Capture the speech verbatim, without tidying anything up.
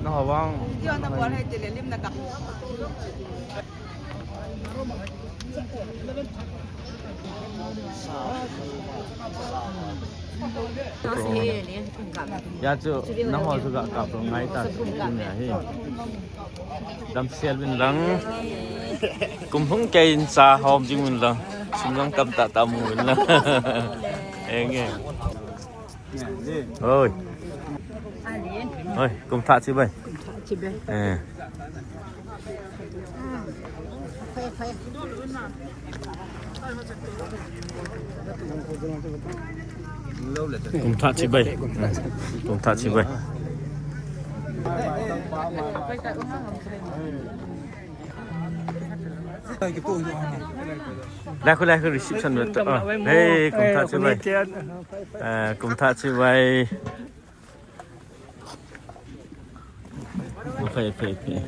Nahon vang. Ya chu, nahon chu ga kap ngai ta chu ni hi. Damsel uvin lang. Kum hung kei in sa hom jing uvin lang. Sum lang tamtah tah mu uvin lang. Eng e. Oi. Oi, kum thah chibai. Kum thah chibai. Eh. Kum thah chibai. Kum thah chibai. Lai khu, lai khu reception ve to. Ah, hey, kum thah chibai. Eh, kum thah chibai. Phai, phai, phai.